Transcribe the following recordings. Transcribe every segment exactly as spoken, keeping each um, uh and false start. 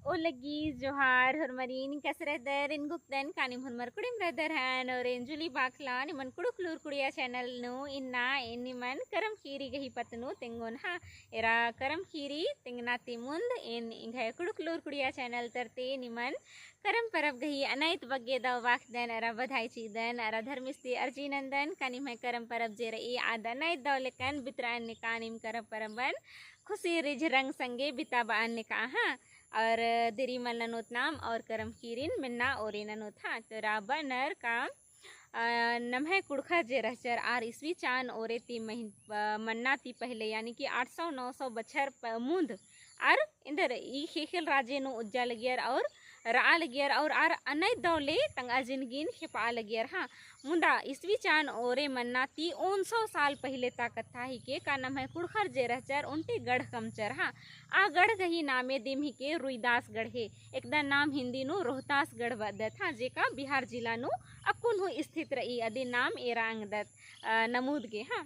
ओ लग्गी जोहार होरमरिन, कस रअदर? एन गुप्तन कानिम होरमर कुड़िम रअदर हन और एन जुली बाखला निमन कुड़ुक लूर कुड़िया channel नू। इन्ना एन निमन करम खीरी गही पत्त नू तेंगोन हा। एरा करम खीरी तेंगना ती मुन्द एन एंग्है कुड़ुक लूर कुड़िया channel तरती निमन करम परब गही अनैत बग्गे दव बाखदन अरा बधाई चिअदन अरा धर्मेस ती अर्जी नन्दन का निम्है करम परब जे रई आद अनैत दव लेकन बितरअन नेका निम करम परबन खुशी रिझ रंग संगे बिताबअन नेका हा। और देरी मल ननोत नाम और करम खीरिन मेन्ना ओरे ननोत हा। तो एरा बअनर का अ, नम्है कुँड़ुख़र जे रहचर आर ईस्वी चान ओरे ती महि-, अ, मन्ना ती पहिले, यानी कि आठ सौ नौ सौ बछर प-, मुन्द आर एन्देर ई ख़ेख़ेल राजे नू उज्जा लगियर और रआ लगियर और आर अनैत दव ले तंगआ जिनगीन खेपआ लगियर, हाँ। मुन्दा ईस्वी चान ओरे मन्ना ती ओन सौ साल पहिले ता कत्था हिके का नम्है कुँड़ुख़र जे रहचर ओन्टे गढ़ कमचर, हाँ। आ गढ़ गही नामे दिम हिके रुइदास गढ़े। एकदा नाम हिन्दी नू रोहतास गढ़ बअदत, हाँ, जेका बिहार जिला नू अक्कुन हूँ स्थित रई, अदिन नाम एरा अंगदत, अ, नमूद गे, हाँ।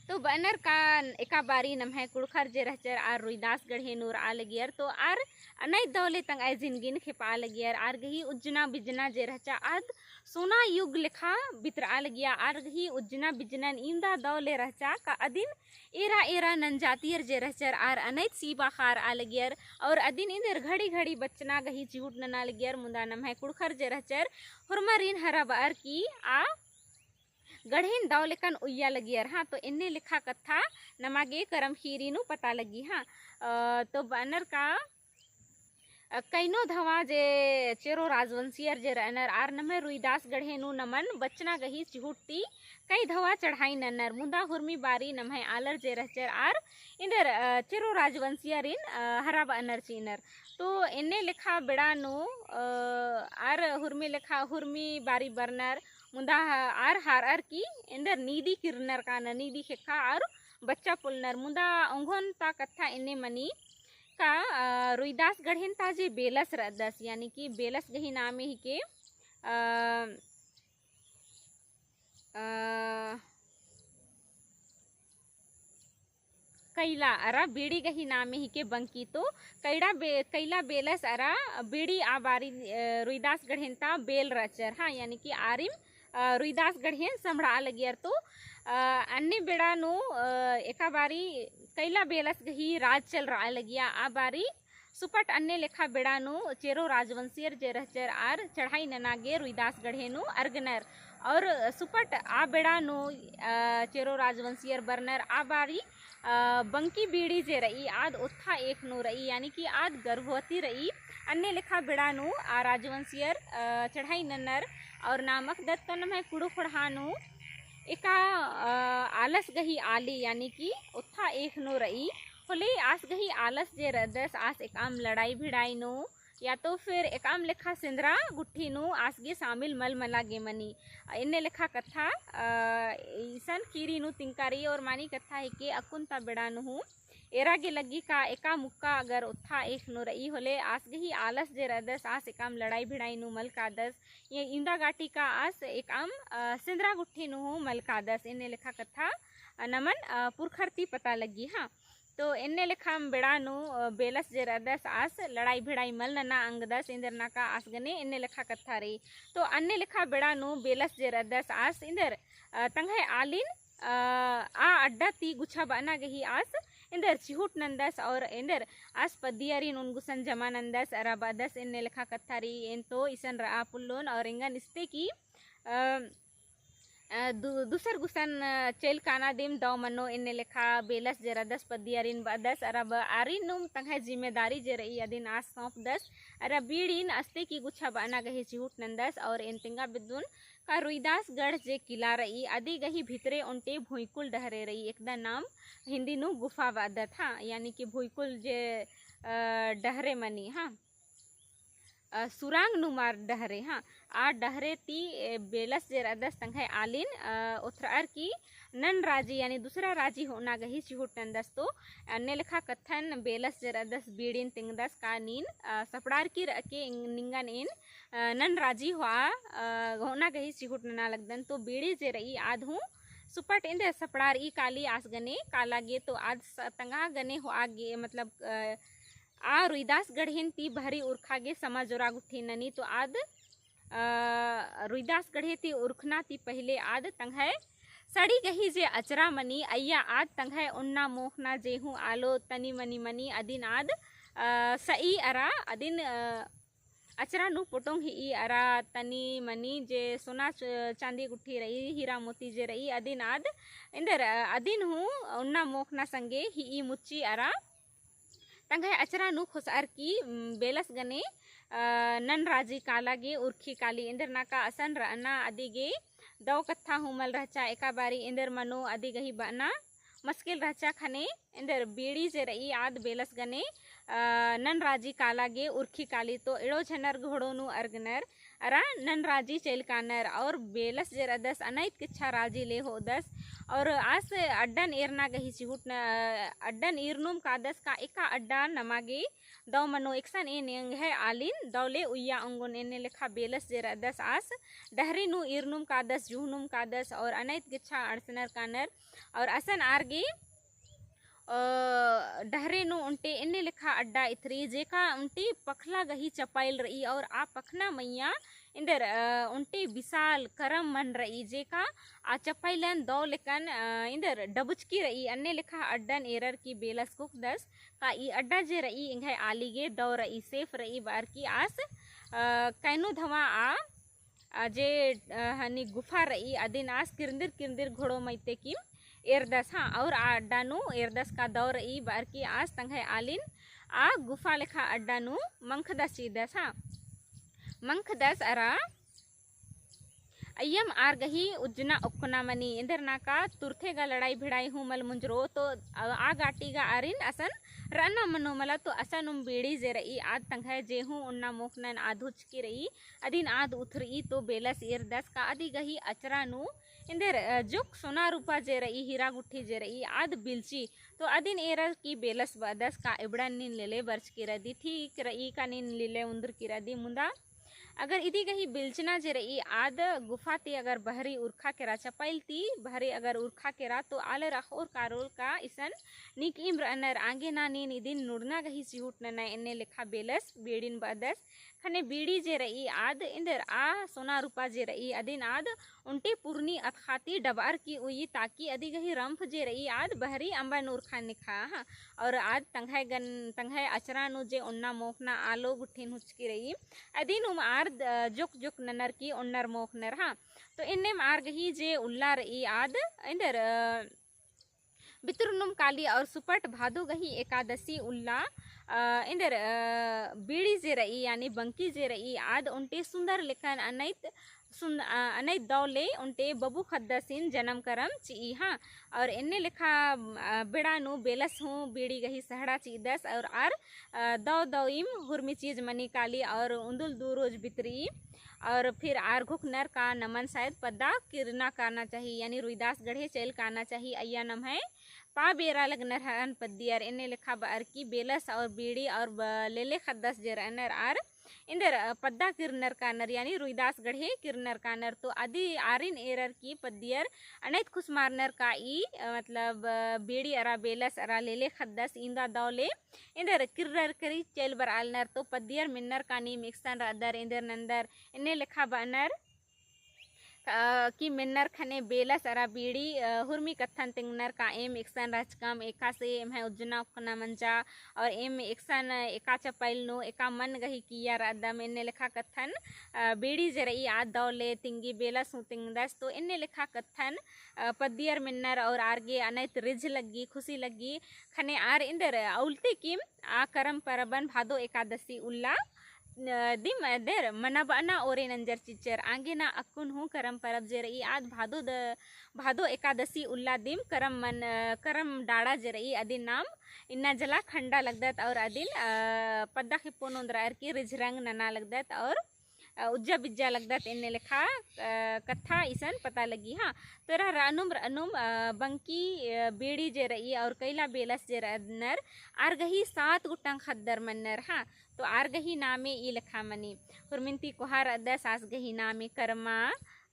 तो बअनर का एका बारी नम्है कुँड़ुख़र जे रहचर आर रुइदास गढ़े नू रआ लगियर, तो आर अनैत दव ले तंगआ जिनगीन खेपआ लगियर, आर गही उज्जना बिज्जना जे रहचा आद सोना युग लेखा बितरआ लगिया, आर गही उज्जना बिज्जनन इन्दा दव ले रहचा का अदिन एरा एरा नन जातियर जे रहचर आर अनैत सीबा ख़ारआ लगियर और अदिन एन्देर घड़ी घड़ी बच्चना गही चिहुट नना लगियर। मुन्दा नम्है कुँड़ुख़र जे रहचर होरमारिन हरा बअर की आ गढ़ेन दव लेकन उइया लगियर, हाँ। तो एन्ने लेखा कत्था नमा गे करम ख़ीरी नू पता लग्गी, हाँ। अ, तो बअनर का अ, कइनो धवा जे चेरो राजवंशियर जे रअनर आर नम्है रुइदास गढ़े नू नमन बच्चना गही चिहुट ती कई धवा चढ़ाई नन्नर, मुन्दा हुरमी बारी नम्है आलर जे रहचर आर एन्देर, अ, चेरो राजवंशियरिन, अ, हरा बअनर चिअनर। तो एन्ने लेखा बेड़ा नू, अ, आर हुरमी लेखा हुरमी बारी बरनर, मुन्दा ह-, आर हारअर की एन्देर नीदी किर्रनर कानर, नीदी ख़ेक्खा आर बच्चा पोलनर। मुन्दा ओंघोन ता कत्था एन्ने मनी का, अ, रुइदास गढ़ेन ता जे बेलस रअदस, यानी कि बेलस गही नामे हिके, अ, अ, कैला अरा बीड़ी गही नामे हिके बंकी। तो कैड़ा बे-, कैला बेलस अरा बीड़ी आ बारी, अ, रुइदास गढ़ेन ता बेल रअचर, हाँ, यानी कि आरिम अ, रुइदास गढ़ेन सम्हड़आ लगियर। तो, अ, अन्ने बेड़ा नू, अ, एका बारी कैला बेलस गही राज चलरआ लगिया। आ बारी सुपट अन्ने लेखा बेड़ा नू चेरो राजवंशियर जे रहचर आर चढ़ाई नना गे रुइदास गढ़े नू अरगनर। और सुपट आ बेड़ा नू, अ, चेरो राजवंशियर बरनर। आ बारी अ, बंकी बीड़ी जे रई, आद ओत्था एख़ नू रई, यानी कि आद गर्भवती रई। अन्ने लेखा बेड़ा नू आ राजवंशियर, अ, चढ़ाई नन्नर और नाम अख़दत का नम्है कुँड़ुख़ ख़ोंड़हा नू एका, अ, आलस गही आली, यानी कि ओत्था एख़ नू रई। होले आस गही आलस जे रअदस, आस एकअम लड़ाई भिड़ाई नू या तो फिर एकअम लेखा सेंदरा गुट्ठी नू आस गे शामिल मल मला गे मनी। एन्ने लेखा कत्था, अ, इसन ख़ीरी नू तिंका रई और मानी कत्था हिके अक्कुन ता बेड़ा नू हूँ एरा गे लग्गी का एका मुक्का अगर ओत्था एख़ नू रई होले आस गही आलस जे रअदस आस एकअम लड़ाई भिड़ाई नू मल कादस, ये इन्दा गाटी का आस एकअम, अ, सेंदरा गुट्ठी नू हूँ मल कादस। एन्ने लेखा कत्था, अ, नमन, अ, पुरखर ती पता लग्गी, हाँ। तो एन्ने लेखा बेड़ा नू, अ, बेलस जे रअदस आस लड़ाई भिड़ाई मल नना अंगदस, एन्देर नाका आस गने एन्ने लेखा कत्था रई। तो अन्ने लेखा बेड़ा नू बेलस जे रअदस आस एन्देर, अ, तंग्है आलिन, अ, आ अड्डा ती गुछाबअना गही आस एन्देर चिहुट नन्दस और एन्देर आस पद्दियारिन ओन गुसन जमा नन्दस अरा बअदस एन्ने लेखा कत्था रई। एन तो इसन रआ पोल्लोन और एंगन इस्ते की, अ, अ, दु-, दुसर गुसन, अ, चइल काना दिम दव मनो। एन्ने लेखा बेलस जे रअदस पद्दियारिन बअदस अरा ब-, आरिनुम तंग्है जिम्मेदारी जे रई अदिन आस सौंपदस अरा बीड़िन अस्ते की गुछाबअना गही चिहुट नन्दस और एन तेंगा बेद्दुन का रुइदासगढ़ जे किला रई अदी गही भितरे ओन्टे भुइँकुल डहरे रई, एकदा नाम हिन्दी नू गुफा बअदत, हाँ, यानी कि भुइँकुल जे, अ, डहरे मनी, हाँ। अ, सुरांग नुमार डहरे, हाँ, आ डहरे ती, ए, बेलस जे रअदस तंग्है आलिन, अ, ओथ्रअर की नन राजी, यानी दूसरा राजी होना गही चिहुट नन्दस। तो अन्ने लेखा कत्थन बेलस जे रअदस बीड़िन तेंगदस का नीन, अ, सपड़ार की रअके निंगन एन, अ, नन राजी होआ, अ, होना गही चिहुट नना लगदन। तो बीड़ी जे रई आद हूँ सुपट एन्देर सपड़ार ई काली आस गने काला गे तो आद स-, तंगा गने होआ गे, मतलब, अ, आ रुइदास गढ़ेन ती बहरी उरखा गे समा जोरा गुट्ठी ननी तो आद, अ, रुइदास गढ़े ती उरखना ती पहिले आद तंग्है सड़ी गही जे अचरा मनी अइय्या आद तंग्है ओन्ना मोख़ना जे हूँ आलो तनी मनी मनी अदिन आद, अ, सई अरा अदिन, अ, अचरा नू पोटोंग हिई अरा तनी मनी जे सोना च-, चांदी गुट्ठी रई, हीरा मोती जे रई, अदिन आद, एन्देर, अ, अदिन हूँ ओन्ना मोख़ना संगे हिई मुच्ची अरा तंग्है अचरा नू खोसअर की, उम, बेलस गने, अ, नन राजी काला गे उरखी काली। एन्देर नाका असन रअना अदि गे दौ कत्था हूँ मल रहचा एका बारी एन्देर मनो अदि गही बअना मस्किल रहचा ख़ने एन्देर बीड़ी जे रई आद बेलस गने, अ, नन राजी काला गे उरखी काली तो एड़ो झनर घोड़ो नू अरगनर अरा नन राजी चइल कानर और बेलस जे रअदस अनैत किच्छा राजी ले होअदस और आस अड्डन एरना गही चिहुट न, अड्डन ईरनुम कादस का एका अड्डा नमा गे दौ मनो एकसन एन एंग्है आलिन दौ ले उइया ओंगोन एन्ने लेखा बेलस जे रअदस आस डहरे नू ईरनुम कादस, जुहनुम कादस और अनैत किच्छा अंड़सनर कानर और असन आर गे अ, डहरे नू ओन्टे एन्ने लेखा अड्डा इथरी, जेका ओन्टे पखला गही चपाइल रई, और आ पखना मइय्याँ एन्देर, अ, ओन्टे बिसाल करम मन रई, जेका आ चपाइलन दौ लेकन, अ, एन्देर डबुचकी रई, अन्ने लेखा अड्डन एरर की बेलस कुक्दस, का ई अड्डा जे रई, एंग्है आली गे दौ रई, safe रई, बअर की आस, अ, कैनो धवा आ, आ जे, अ, हनी गुफा रई, अदिन आस किरंदिर किरंदिर घोड़ो मइते किम एरदस, हाँ, और आ अड्डा नू एरदस का दौ रई, बअर की आस तंग्है आलिन आ गुफा लेखा अड्डा नू मंखदस चिदस, हाँ। मंखदस अरा अइय्यम आर गही उज्जना ओक्कना मनी, एन्देर नाका तुरथे गा लड़ाई भिड़ाई हूँ मल मुंजरो, तो आ गाटी गा आरिन असन रअना मनो मला, तो असन उम बीड़ी जे रई, आद तंग्है जे हूँ ओन्ना मोख़नन आद हुचकी रई, अदिन आद उथरई तो बेलस एरदस का अदि गही अचरा नू एन्देर, अ, जोक सोना रूपा जे रई, हीरा गुट्ठी जे रई, आद बिलची। तो अदिन एरर की बेलस बअदस का एबड़ा नीन लेले बरचकी रअदी, ठीक रई का नीन लेले उन्दुरकी रअदी, मुदा अगर इदी गही बिलचना जे रई, आद गुफा ती अगर बहरी उरखा केरा, चपाइल ती बहरी अगर उरखा केरा, तो आलर अख़ोर कारोल का इसन नीकइम रअनर, आंगे ना नीन इदिन नुड़ना गही चिहुट नना, एन्ने लेखा बेलस बीड़िन बअदस। ख़ने बीड़ी जे रई आद एन्देर आ सोना रूपा जे रई अदिन आद ओन्टे पुरनी अतख़ा ती डबअर की उई, ताकि अदि गही रम्फ जे रई आद बहरी अम्बा नूर ख़ने ख़ा, हाँ। और आद तंग्है गन, तंग्है अचरा नू जे ओन्ना मोख़ना आलो गुट्ठिन हुचकी रई, अदिन उम आर द-, जोक जोक ननर की ओन्नर मोख़नर, हाँ। तो एन्नेम आर गही जे उल्ला रई आद एन्देर, अ, बितुरनुम काली और सुपट भादो गही एकादशी उल्ला, अ, एन्देर, अ, बीड़ी जे रई, यानी बंकी जे रई, आद ओन्टे सुन्दर लेखन अनैत सुन-, अ, अनैत दौ ले ओन्टे बबू ख़द्दसिन जनम करम चिई, हाँ। और एन्ने लेखा, अ, बेड़ा नू बेलस हूँ बीड़ी गही सहड़ा चिदस और आर, अ, दौ दौइम हुरमी चीज मनी काली और उन्दुल दू रोज बितरी। और फिर आर घुकनर का नमन शायद पद्दा किरना काना चाही, यानी रुइदास गढ़े चइल काना चाही। अइय्या नम्है पा बेरा लगनर हरन पद्दियर, एन्ने लेखा बअर की बेलस और बीड़ी और ब-, लेले ख़द्दस जे रअनर आर एन्देर, अ, पद्दा किरनर कानर, यानी रुइदास गढ़े किरनर कानर। तो अदि आरिन एरर की पद्दियर अनैत खुसमारनर का ई, अ, मतलब, अ, बीड़ी अरा बेलस अरा लेले ख़द्दस इन्दा दौ ले एन्देर किर्रर करी चइल बरआलनर। तो पद्दियर मेन्नर का नीम एकसन रअदर एन्देर नन्दर, एन्ने लेखा बअनर, अ, कि मेन्नर ख़ने बेलस अरा बीड़ी, अ, हुरमी कत्थन तेंगनर का एम एकसन रहचकम, एकासे एम्है उज्जना ओक्कना मंजा, और एम एकसन एका चपैल नू एका मन गही किया रअदम, एन्ने लेखा कत्थन, अ, बीड़ी जे रई आद दौ ले तेंगी, बेलस हूँ तेंगदस। तो एन्ने लेखा कत्थन, अ, पद्दियर मेन्नर और आर गे अनैत रिझ लग्गी, खुशी लग्गी। ख़ने आर एन्देर अउलते किम आ करम परबन भादो एकादशी उल्ला, अ, दिम एन्देर मनाबअना ओरे नंजर चिच्चर। आंगे ना अक्कुन हूँ करम परब जे रई आद भादो द-, भादो एकादशी उल्ला दिम करम मन, अ, करम डाड़ा जे रई अदिन नाम इन्ना जला खंडा लगदत और अदिन, अ, पद्दा खिप्पो नोंद रअर की रिझरंग नना लगदत और अ, उज्जा बिज्जा लगदत एन्ने लेखा, अ, कत्था इसन पता लग्गी, हाँ। तो एरा रअनुम, रअनुम, अ, बंकी, अ, बीड़ी जे रई और कैला बेलस जे रअनर, आर गही सात गुट्टांग ख़द्दर मन्नर, हाँ। तो आर गही नामे ई लेखा मनी, हुरमिन ती कोहा रअदस आस गही नामे करमा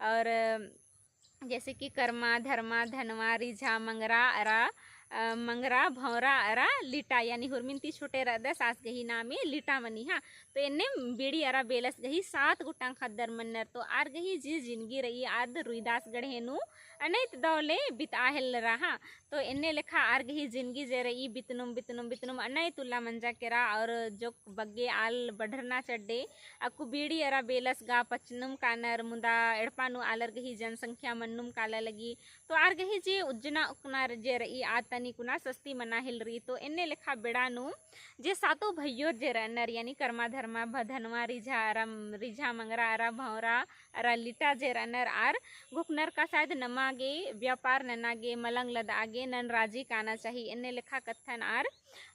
और, अ, जैसे कि करमा, धर्मा, धनवा, रिझा, मंगरा अरा, अ, मंगरा, भौंरा अरा लिटा, यानी हुरमिन ती छोटे रअदस आस गही नामे लिटा मनी, हाँ। तो एन्नेम बीड़ी अरा बेलस गही सात गोटांग ख़द्दर मन्नर। तो आर गही जे जिनगी रई आद रुइदास गढ़े नू अनैत दौले बितआ हेलरा, हाँ। तो एन्ने लेखा आर गही जिनगी जे रई बितनुम, बितनुम, बितनुम अनैत उल्ला मंजा केरा और जोक बग्गे आल बढ़रना चड्डे। अक्कु बीड़ी अरा बेलस गा पचनुम कानर, मुदा एड़पा नू आलर गही जनसंख्या मन्नुम काला लगी। तो आर गही जे उज्जना उकना जे रई आद तनी कुना सस्ती मना हेलरी। तो एन्ने लेखा बेड़ा नू जे सातो भैयोर जे रअनर, यानी करमा धर्मा, भधनवा, रिझा अरा, रिझा मंगरा अरा भौंरा अरा लिटा जे रअनर आर घुकनर का शायद नमा गे, व्यापार नना गे, मलंग लदआ गे नन राजी काना चाही। एन्ने लेखा कत्थन आर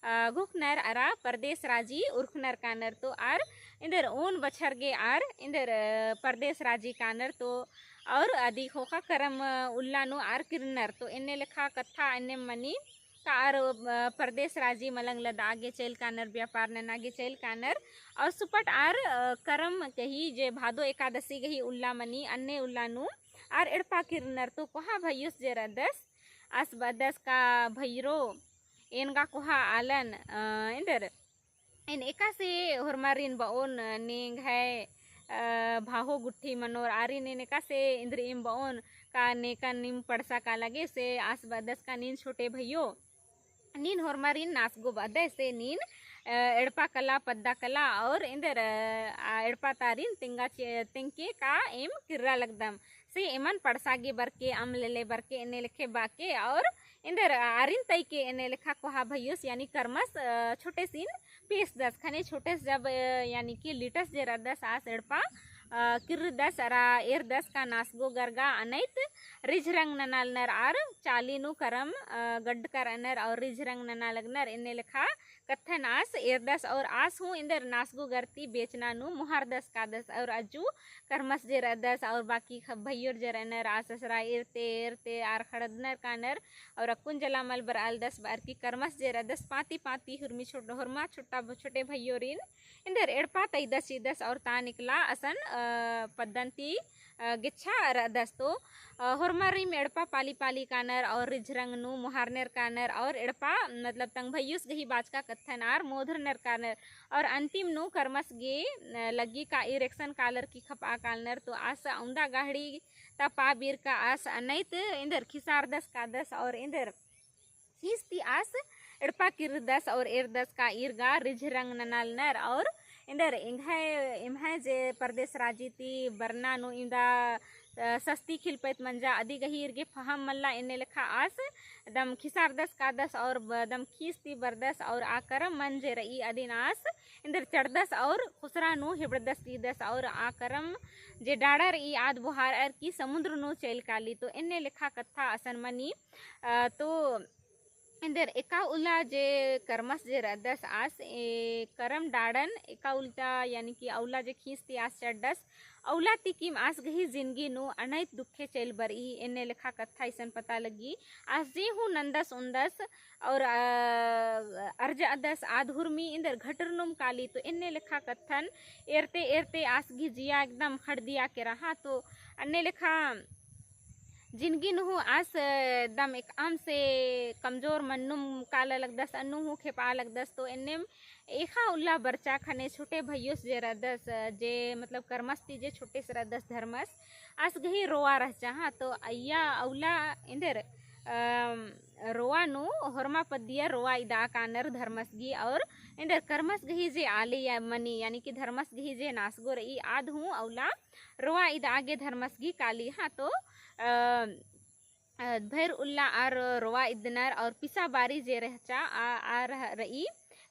अ, घुखनर अरा परदेस राजी उरखनर कानर। तो आर इन्दर ओन बछर गे आर इन्दर, अ, परदेस राजी कानर। तो और अदी ख़ोख़ा करम, अ, उल्ला नू आर किरनर। तो एन्ने लेखा कत्था एन्ने मनी का आर, अ, परदेस राजी मलंग लदआ गे चइल कानर, व्यापार नना गे चइल कानर। और सुपट आर, अ, करम गही जे भादो एकादशी गही उल्ला मनी अन्ने उल्ला नू आर एड़पा किरनर। तो कोहा भैयोस जे रअदस आस बअदस का भैरो एन गा कोहा आलन, अ, इन्दर एन एकासे होरमारिन बओन, अ, ने एंग्है, अ, भाहो गुट्ठी मनोर आरिन एन एकासे इन्द्रिइम बओन का नेकन नीम पड़सा का लगे से आस बअदस का नीन छोटे भैयो। नीन होरमारिन नासगो बअदय से नीन, अ, एड़पा कला, पद्दा कला और इन्दर, अ, आ एड़पा तारिन तेंगा चे-, तेंगके का एम किर्रा लगदम। से एमन पड़सा गे बरके, अम लेले बरके, एन्ने लेखे बाके और इन्दर आरिन तइके एन्ने लेखा कोहा भैयोस यानी करमस, अ, छोटे सीन पेसदस। ख़ने छोटेस जब, अ, यानी कि लिटस जे रअदस आस एड़पा, अ, किर्रदस अरा एरदस का नासगो गर गा अनैत रिझरंग ननालनर आर चाली नू करम, अ, गड्ड करअनर और रिझरंग नना लगनर। एन्ने लेखा कत्थन आस एरदस और आस हूँ इन्दर नासगो गर ती बेचना नू मुहारदस कादस और अज्जु करमस जे रअदस और बाकी ख-, भैयोर जे रअनर आस असरा एरते, एरते आर खड़दनर कानर और अक्कुन जला मल बरआलदस बअर की करमस जे रअदस पाती, पाती हुरमी छोट-, होरमा छोटा भ-, छोटे भैयोरिन इन्दर एड़पा तइदस चिदस और तान इकला असन, अ, पद्दन ती, अ, गेच्छा रअदस। तो, अ, होरमारिम एड़पा पाली, पाली कानर और रिझरंग नू मुहारनर कानर और एड़पा मतलब तंग भैयुस गही बाचका कत्थन आर मोधरनर कानर। और अंतिम नू करमस गे, अ, लग्गी का ईर एकसन कालर की खपआ कालनर। तो आस औंदा गाहड़ी ता पा बीर का आस अनैत इन्दर खिसारदस कादस और इन्दर खीस ती आस एड़पा किर्रदस और एरदस का ईर गा रिझरंग ननालनर और इन्दर एंग्है, एम्है जे परदेस राजी ती बरना नू इन्दा अ, सस्ती खिलपैत मंजा अदी गही ईर गे फहम मल्ला। एन्ने लेखा आस दम खिसारदस कादस और ब-, दम खीस ती बरदस और आ करम मन जे रई अदिन आस इन्दर चढ़दस और खुसरा नू हिबड़दस चिदस और आ करम जे डाड़ा रई आद बोहारअर की समुन्द्र नू चइल काली। तो एन्ने लेखा कत्था असन मनी, अ, तो इन्दर एका उल्ला जे करमस जे रअदस आस, ए, करम डाड़न एका उल्ला यानी कि अउला जे खीस ती आस चड्डस, अउला तिकिम आस गही जिनगी नू अनैत दुखे चइल बरई। एन्ने लेखा कत्था इसन पता लग्गी। आस जे हूँ नन्दस उन्दस और, अ, अर्जअदस आद हुरमी इन्दर घटरनुम काली। तो एन्ने लेखा कत्थन एरते एरते आस गही जिया एकदम खड़दिया केरा। तो अन्ने लेखा जिनगी नू हूँ आस, अ, दम एकअम से कमजोर मन्नुम काला लगदस, अन्नु हूँ खेपआ लगदस। तो एन्नेम एखा उल्ला बरचा ख़ने छोटे भैयोस जे रअदस, अ, जे मतलब करमस ती जे छोटेस रअदस धर्मस, आस गही रोआ रहचा। हाँ, तो अइय्या अउला इन्दर, अम, रोआ नू होरमा पद्दियर रोआ इदआ कानर धर्मस गही और इन्दर करमस गही जे आली या मनी यानी कि धर्मस गही जे नासगो रई आद हूँ अउला रोआ इदआ गे धर्मस गही काली। हाँ, तो, अ, अ, भैर उल्ला आर रोआ इदनर और पिसा बारी जे रहचा आ, आ रह-, रई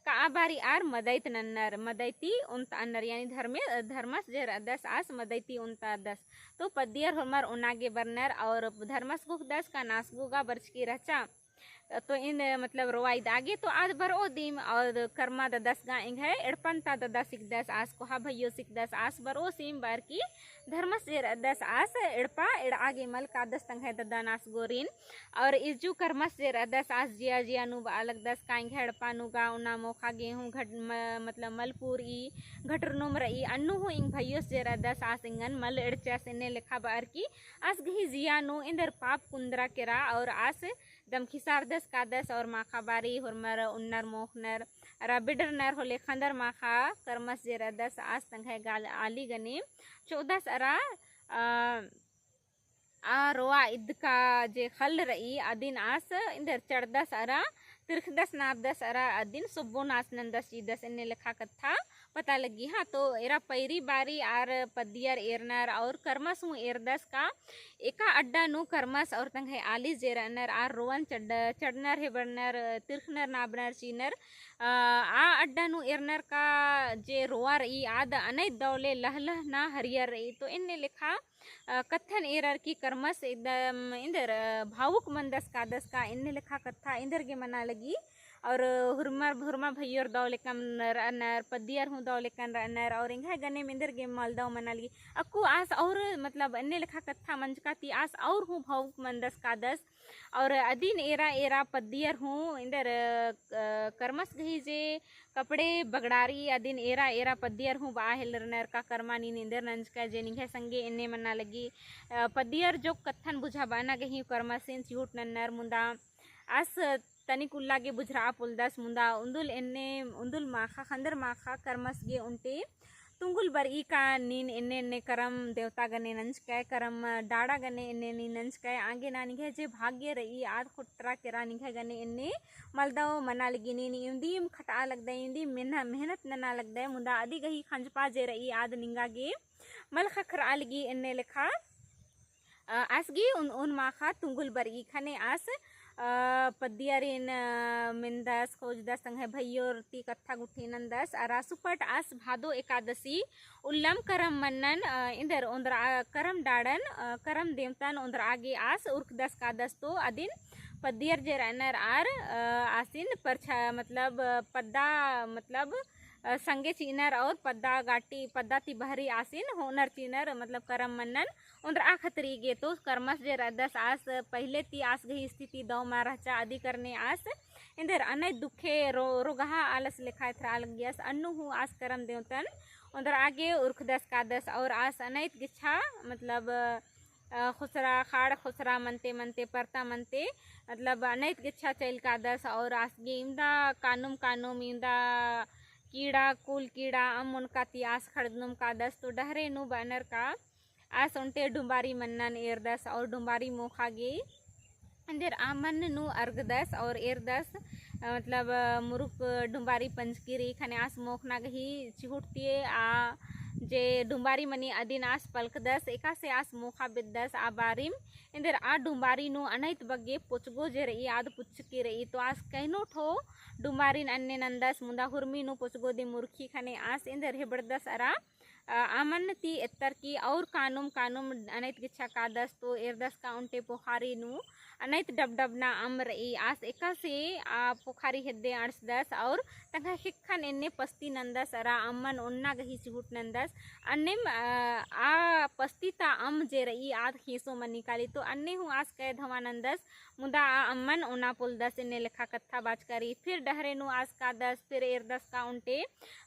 का आ बारी आर मदइत नन्नर, मदइती ओन्तअनर, यानी धर्मे-, धर्मस जे रअदस आस मदइती ओन्तअदस। तो पद्दियर होरमर ओना गे बरनर और धर्मस गुखदस का नासगो गा बरचकी रहचा। तो इन मतलब रोआ इदआ गे तो आद बरओ दिम और करमा ददस गा एंग्है एड़पन ता ददस हिकदस आस कोहा भैयोस हिकदस आस बरओ सिम बअर की धर्मस जे रअदस आस एड़पा एड़आ गे मल कादस तंग्है ददा नासगोरिन। और इज्जु करमस जे रअदस आस जिया जिया नू बआ लगदस का एंग्है एड़पा नू गा ओना मोखा गेहूँ घट म-, मतलब मल पूरई घटरनुम रई अन्नु हूँ एंग भैयोस जे रअदस आस एंगन मल एड़चस एन्ने लेखा बअर की आस गही जिया नू इन्दर पाप कुन्दरा केरा और आस दम खिसारदस कादस और माखा बारी होरमर उन्नर मोखनर अरा बिडरनर होले खंदर माखा करमस जे रअदस आस तंग्है गाल आली गने चोदस अरा, अ, आ रोआ इदका जे खल रई अदिन आस इन्दर चढ़दस अरा तिरखदस नापदस अरा अदिन सोब्बोन आस नंदस चिदस एन्ने लेखा कत्था पता लग्गी। हाँ, तो एरा पैरी बारी आर पद्दियर एरनर और करमस हूँ एरदस का एका अड्डा नू करमस और तंग्है आली जे रअनर आर रोअन चढ़-, चढ़नर हेबरनर, तिरखनर नाबनर चिनर, अ, आ अड्डा नू एरनर का जे रोआ रई आद अनैत दौले लह लह ना हरियर रई। तो एन्ने लेखा अ, कत्थन एरर की करमस एकदम इन्दर, अ, भावुक मंदस कादस का एन्ने लेखा कत्था इन्दर गे मना लगी। और हुरमर, हुरमा भैयोर दौ लेकन रअनर, पद्दियर हूँ दौ लेकन रअनर, और एंग्है गनेम इन्दर गे मलदौ मना लगी। अक्कु आस और मतलब एन्ने लेखा कत्था मंजका ती आस और हूँ भावुक मंदस कादस। और अदिन एरा एरा पद्दियर हूँ इन्दर, अ, करमस गही जे कपड़े बगड़ारी अदिन एरा एरा पद्दियर हूँ बआ हेलरनर का करमा नीन इन्दर नंजका जे निंग्है संगे एन्ने मना लगी। अ, पद्दियर जो कत्थन बुझाबअना गही करमसिन चिहुट नन्नर मुन्दा आस तनिक उल्ला गे बुझरआ पोलदस मुन्दा उन्दुल एन्ने उन्दुल माखा खंदर माखा करमस गे ओन्टे तुंगुल बरई का नीन एन्ने एन्ने करम देवता गने नंजकय, करम डाड़ा गने एन्ने नीन नंजकय, आगे ना निंग्है जे भाग्य रई आद खोटरा केरा निंग्है गने एन्ने मलदौ मना लगी। नीन इवंदिम खटआ लगदय, इवंदिम मेहन-, मेहनत नना लगदय, मुदा अदि गही खंजपा जे रई आद निंगा गे मल ख़क्खरआ लगी एन्ने लेखा। अ, आस गे ओन, ओन माखा तुंगुल बरई ख़ने आस, अ, पद्दियरिन, अ, मेन्दस, खोजदस, तंग्है भैयोर ती कत्था गुट्ठी नन्दस, अरा सुपट आस भादो एकादशी उल्लम करम मन्नन, अ, इन्दर ओन्द्रआ करम डाड़न, अ, करम देवतन ओन्द्रआ गे आस उरखदस कादस तो अदिन पद्दियर जे रअनर आर, अ, आसिन परछा, मतलब, अ, पद्दा, मतलब, अ, संगे चिअनर और पद्दा गाटी, पद्दा ती बहरी आसिन होअनर चिअनर, मतलब, करम मन्नन ओन्द्रआ खतरी गे। तो करमस जे रअदस आस पहिले ती आस गही स्थिति दौ मा रहचा अदि करने आस इन्दर अनय दुखे रो-, रोगहा आलस लेखा एथरआ लगियस। अन्नु हूँ आस करम देवतन ओन्द्रआ गे उरखदस कादस और आस अनैत गेच्छा, मतलब, अ, खुसरा, खाड़ खुसरा मनते मनते, परता मनते, मतलब, अनैत गेच्छा चइल कादस और आस गे इवंदा कानुम कानुम, इवंदा कीड़ा, कुल कीड़ा, अम्म ओनका ती आस खड़दनुम कादस। तो डहरे नू बअनर का आस ओन्टे डुम्बारी मन्नन एरदस और डुम्बारी मोखा गे इन्दर आ मन्न नू अर्गदस और एरदस, अ, मतलब, अ, मुरुक डुम्बारी पंजकी रई ख़ने आस मोखना गही चिहुट तिये आ जे डुम्बारी मनी अदिन आस पलखदस, एकासे आस मोखा बेद्दस आ बारिम। इन्दर आ डुम्बारी नू अनैत बग्गे पोचगो जे रई आद पुचकी रई। तो आस कैनो ठो डुम्बारिन अन्ने नन्दस, मुदा हुरमी नू पोचगो दिम उरखी ख़ने आस इन्दर हेबड़दस अरा अ, अमन ती एत्तर की और कानुम कानुम अनैत गेच्छा कादस तो एरदस का ओन्टे पोखारी नू अनैत डबडबना अम्म रई। आस एकासे आ पोखारी हेद्दे अंड़सदस और तंग्है ख़ेक्खन एन्ने पस्ती नन्दस अरा अम्मन ओन्ना गही चिहुट नन्दस। अन्नेम, अ, आ पस्ती ता अम्म जे रई आद ख़ेंसो मनी काली तो अन्ने हूँ आस कै धवा नन्दस। मुदा आ अम्मन ओना पोलदस एन्ने लेखा कत्था बाचका रई। फिर डहरे नू आस कादस, फिर एरदस का ओन्टे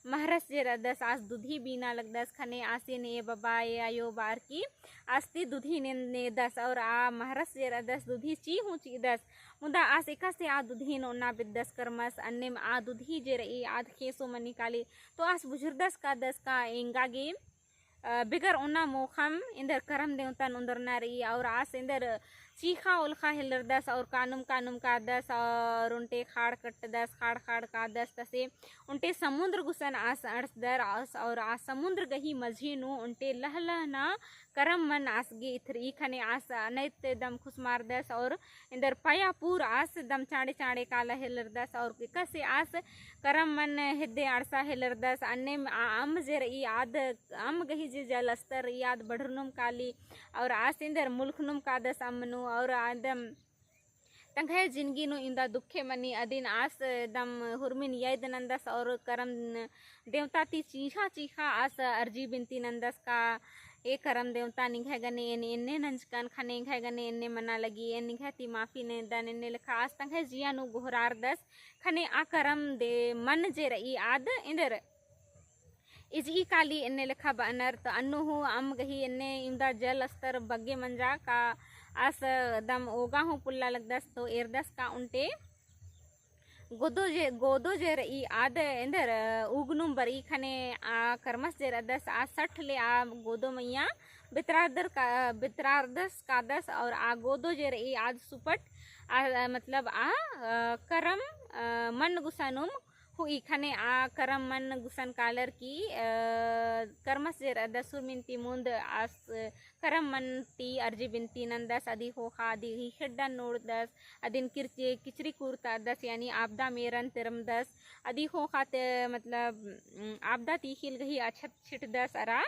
महरस जे रअदस आस दुधी बीना लगदस ख़ने आसिन ए बबा, ए आयो बअर की आस ती दुधी ने-, नेदस और आ महरस जे रअदस दुधी ची हूँ चिअदस। मुदा आस एकासे आ दुधीन ओना बेद्दस करमस, अन्नेम आ दुधी जे रई आद ख़ेंसो मनी काली। तो आस बुझुरदस कादस का एंगा गे अ, बेगर ओना मोख़म एन्देर करम देवतन ओन्दरना रई और आस एन्देर चीख़ा ओलख़ा हेलरदस और कानुम कानुम कादस और ओन्टे ख़ाड़ कट्टदस, ख़ाड़ ख़ाड़ कादस तसे ओन्टे समुन्द्र गुसन आस अंड़सदर आस और आस समुन्द्र गही मझी नू ओन्टे लह लह ना करम मन आस गे इथरई ख़ने आस अनैत दम खुसमारदस और एन्देर पया पूर आस दम चाँड़े चाँड़े काला हेलरदस और एकासे आस करम मन हेद्दे अंड़सा हेलरदस। अन्नेम आ अम्म जे रई आद अम्म गही जे जल स्तर रई आद बढ़रनुम काली और आस एन्देर मुलखनुम कादस अम्म नू और आदम तंग्है जिनगी नू इवंदा दुखे मनी अदिन आस दम हुरमिन याद नन्दस और करम देवता ती चीख़ा चीख़ा आस अर्जी बिनती नन्दस का ए करम देवता निंग्है गने एन एन्ने नंजकन ख़ने एंग्है गने एन्ने मना लगी, एन निंग्है ती माफी नेदन एन्ने लेखा आस तंग्है जिया नू गोहरारदस। ख़ने आ करम दे मन जे रई आद एन्देर इजई काली एन्ने लेखा बअनर। तो अन्नु हूँ अम्म गही एन्ने इवंदा जल स्तर बग्गे मंजा का आस दम ओगा हूँ पुल्ला लगदस तो एरदस का ओन्टे गोदो जे, गोदो जे रई आद एन्देर उगनुम बरई ख़ने आ करमस जे रअदस आ सठ ले आ गोदो मइय्याँ बेतरारदर का, बेतरारदस कादस और आ गोदो जे रई आद सुपट आ, मतलब आ, अ, करम, अ, मन गुसनुम हुई ख़ने आ करम मन गुसन कालर की, अ, करमस जे रअदस हुरमिन ती मुन्द आस करम मन ती अर्जी बिनती नन्दस, अदी ख़ोख़ा अदी गही खेड्डन नोड़दस, अदिन किरचे-, किचरी कुरतादस, यानी आपदा मेरन तेरमदस, अदी ख़ोख़ा ते मतलब, उम, आपदा ती ख़िल गही अछत छिटदस अरा,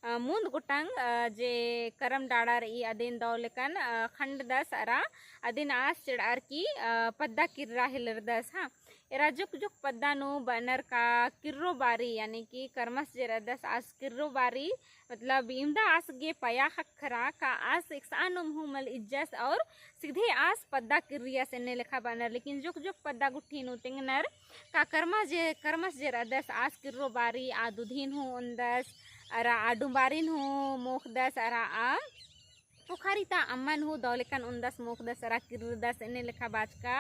अ, मुन्द गोटंग, अ, जे करम डाड़ा रई अदिन दौ लेकन, अ, खंडदस अरा अदिन आस चिड़ार की, अ, पद्दा किर्रा हेलरदस, हाँ। एरा जुक जुक पद्दा नू बअनर का किर्रो बारी, यानी कि करमस जे रअदस आस किर्रो बारी, मतलब इवंदा आस गे पया ख़क्खरा का आस एकसानुम हूँ मल इज्जस और सीधे आस पद्दा किर्रियस एन्ने लेखा बअनर। लेकिन जुक जुक पद्दा गुट्ठी नू तेंगनर का करमस जे, करमस जे रअदस आस किर्रो बारी आ दुधिन हूँ ओन्दस, अरा आ डुम्बारिन हूँ मोख़दस, अरा आ पोखरी ता अम्मन हूँ दौ लेकन ओन्दस मोख़दस अरा किर्रदस एन्ने लेखा बाचका,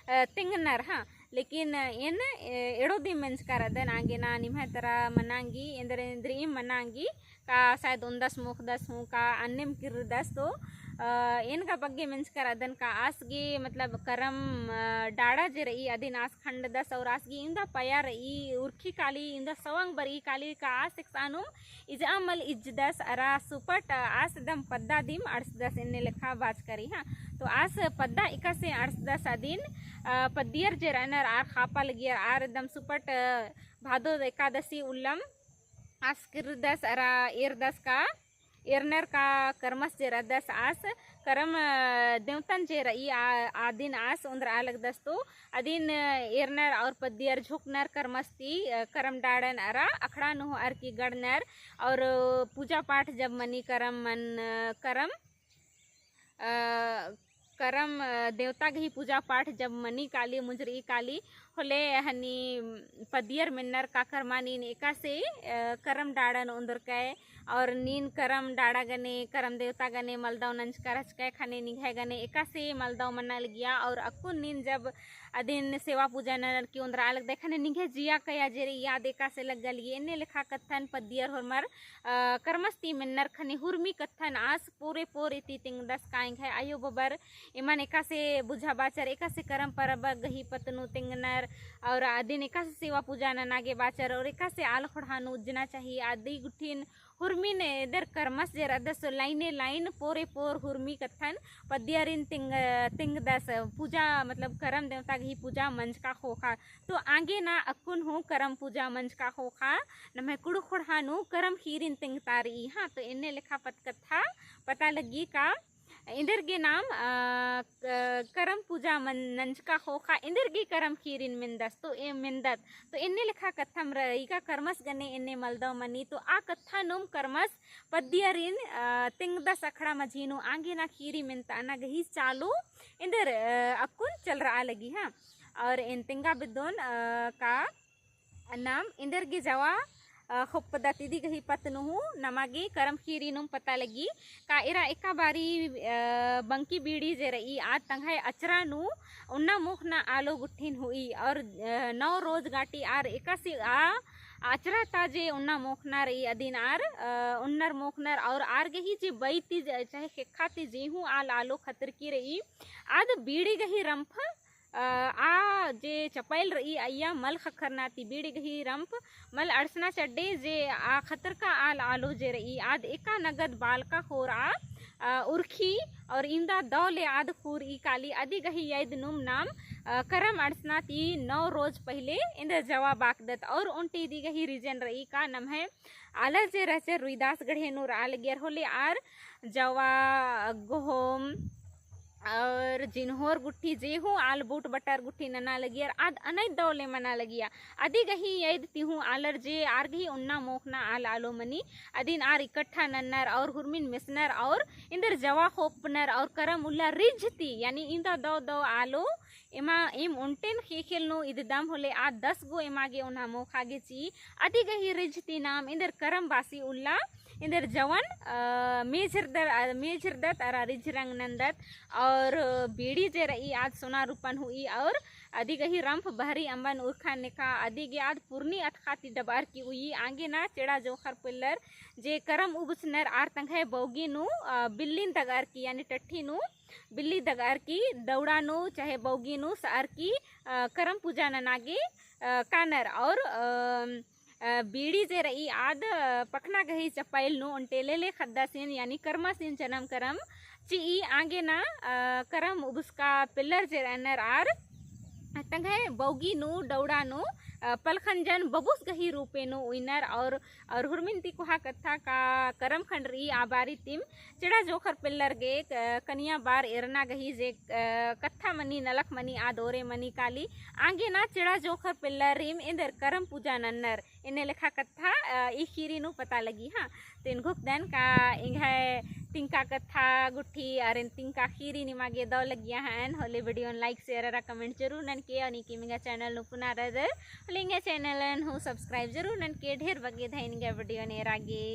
अ, तेंगनर, हाँ। लेकिन एन, ए, एड़ो दिम मेंजका रअदन आगे ना निम्है तरा मनांगी, एन्देर एन्देरिम मनांगी, का शायद ओन्दस मोख़दस हूँ, का अन्नेम किर्रदस तो, अ, एन का बग्गे मेंजका रअदन का आस गे मतलब करम, अ, डाड़ा जे रई अदिन आस खंडदस और आस गे इवंदा पया रई, उरखी काली, इवंदा सवंग बरई काली का आस एकसानुम इजआ मल इज्जदस अरा सुपट आस दम पद्दा दिम अंड़सदस एन्ने लेखा बाचका रई, हाँ। तो आस पद्दा एकासे अंड़सदस अदिन, अ, पद्दियर जे रअनर आर ख़ापा लगियर आर दम सुपट, अ, भादो एकादशी उल्लम आस किर्रदस अरा एरदस का एरनर का करमस जे रअदस आस करम, अ, देवतन जे रई आ, आदिन आस ओन्द्रआ लगदस तो अदिन, अ, एरनर और पद्दियर झोंकनर करमस ती, अ, करम डाड़न अरा अखड़ा नू हूँ अरकी गड़नर और, अ, पूजा पाठ जब मनी करम मन, अ, करम अ, करम, अ, देवता गही पूजा पाठ जब मनी काली, मुंजरी काली, होले हनी पद्दियर मेन्नर का करमा नीन एकासे, अ, करम डाड़न ओन्दरकय, और नीन करम डाड़ा गने, करम देवता गने मलदव नंजका रहचकय ख़ने निंग्है गने एकासे मलदव मना लगिया, और अक्कुन नीन जब अदिन सेवा पूजा ननर की ओन्दरआ लगदय ख़ने निंग्है जिया कया जे रई आद एकासे लग्गा लगी, एन्ने लेखा कत्थन पद्दियर होरमर, अ, करमस ती मेन्नर ख़ने हुरमी कत्थन आस पोरे पोर इती तेंगदस का एंग्है आयो बबर एमन एकासे बुझाबाचर, एकासे करम परब गही पत्त नू तेंगनर, और अदिन एकासे सेवा पूजा नना गे बाचर, और एकासे आल ख़ोंड़हा नू उज्जना चाही, अदी गुट्ठिन हुरमिन एन्देर करमस जे रअदस लाइने लाइन पोरे पोर हुरमी कत्थन पद्दियरिन तेंग-, तेंगदस पूजा, मतलब करम देवता गही पूजा मंजका ख़ोख़ा। तो आगे ना अक्कुन हूँ करम पूजा मंजका ख़ोख़ा, नम्है कुँड़ुख़ ख़ोंड़हा नू करम ख़ीरिन तेंगता रई, हाँ। तो एन्ने लेखा पत कत्था पता लग्गी का एन्देर गे नाम, अ, क-, करम पूजा मन नंजका ख़ोख़ा, एन्देर गे करम ख़ीरिन मेन्दस, तो ए मेन्दत। तो एन्ने लेखा कत्थम रई का करमस गने एन्ने मलदव मनी, तो आ कत्था नुम करमस पद्दियरिन, अ, तेंगदस अखड़ा मझी नू आगे ना ख़ीरी मेन्ता ना गही चालू एन्देर, अ, अक्कुन चलरआ लगी, हाँ। और एन तेंगा बेद्दोन, अ, का नाम एन्देर गे जवा, अ, ख़ोप्पदत इदी गही पत्त नू हूँ नमा गे करम ख़ीरी नुम पता लग्गी का एरा एका बारी, अ, बंकी बीड़ी जे रई आद तंग्है अचरा नू ओन्ना मोख़ना आलो गुट्ठिन हुई और, अ, नौ रोज गाटी आर एकासे आ अचरा ता जे ओन्ना मोख़ना रई अदिन आर, अ, ओन्नर मोख़नर और आर गही जे बई ती जे, चाहे ख़ेक्खा ती जे हूँ आल आलो खतरकी रई आद बीड़ी गही रंफ अ, आ जे चपैल रई अइय्या मल ख़क्खरना ती बीड़ी गही रंप मल अंड़सना चड्डे जे आ खतरका आल आलो जे रई आद एका नगद बालका ख़ोरआ, अ, उरखी और इन्दा दौ ले आद ख़ूरई काली अदी गही यैद नुम नाम, अ, करम अंड़सना ती नौ रोज पहिले एन्देर जवा बाकदत और ओन्टे इदी गही reason रई का नम्है आलर जे रहचर रुइदास गढ़े नू रआ लगियर होले आर जवा, गोहोम, और जिनहोर गुट्ठी जे हूँ आल बूट बटर गुट्ठी नना लगियर, आद अनैत दौ ले मना लगिया। अदी गही यैद ती हूँ आलर जे आर गही ओन्ना मोख़ना आल आलो मनी, अदिन आर इकट्ठा नन्नर और हुरमिन मेसनर और इन्दर जवा ख़ोपनर और करम उल्ला रिझ ती, यानी इन्दा दौ दौ आलो एमा एम ओन्टेन ख़ेख़ेल नू इददम होले आद दस गो एमा गे ओन्हा मोख़ा गे चिई। अदी गही रिझ ती नाम एन्देर करम बासी उल्ला एन्देर जवन, अ, मेझरदर, अ, मेझरदत अरा रिझरंग नन्दत। और बीड़ी जे रई आद सोना रूपन हुई और अदी गही रम्फ बहरी अम्बन उरखन नेखा अदी गे आद पुरनी अतख़ा ती डबअर की उई। आंगे ना चेड़ा जोंख़र पेल्लर जे करम उबुसनर आर तंग्है बौगी नू, अ, बिल्लिन दगअर की यानी टट्ठी नू बिल्ली दगअर की दौड़ा नू चाहे बौगी नू सअर की, अ, करम पूजा नना गे, अ, कानर और, अ, अ, बीड़ी जे रई आद, अ, पखना गही चपाइल नू ओन्टे लेले ख़द्दासिन यानी करमासिन जनम करम चिई। आंगे ना, अ, करम उबुसका पेल्लर जे रअनर आर तंग्है बौगी नू दौड़ा नू, अ, पलखन जन बबुस गही रूपे नू उइनर और और हुरमिन ती कोहा कत्था का करम खंड रई आ बारी तिम चेड़ा जोंख़र पेल्लर गे, अ, कनिया बार एरना गही जे, अ, कत्था मनी नलख मनी आद ओरे मनी काली। आंगे ना चेड़ा जोंख़र पेल्लर रिम एन्देर करम पूजा नन्नर एन्ने लेखा कत्था, अ, ई ख़ीरी नू पता लगी। हाँ, तो एन घोखदन का एंग्है तिंका कत्था गुट्ठी और एन तिंका ख़ीरी निमा गे दव लगिया हन होले video न like share अरा comment जरूर ननके और नीकी एंग्है channel नू पुना रअदर होले एंग्है channel न हूँ subscribe जरूर ननके। ढेर बग्गे धैन एंग्है video न एरा गे।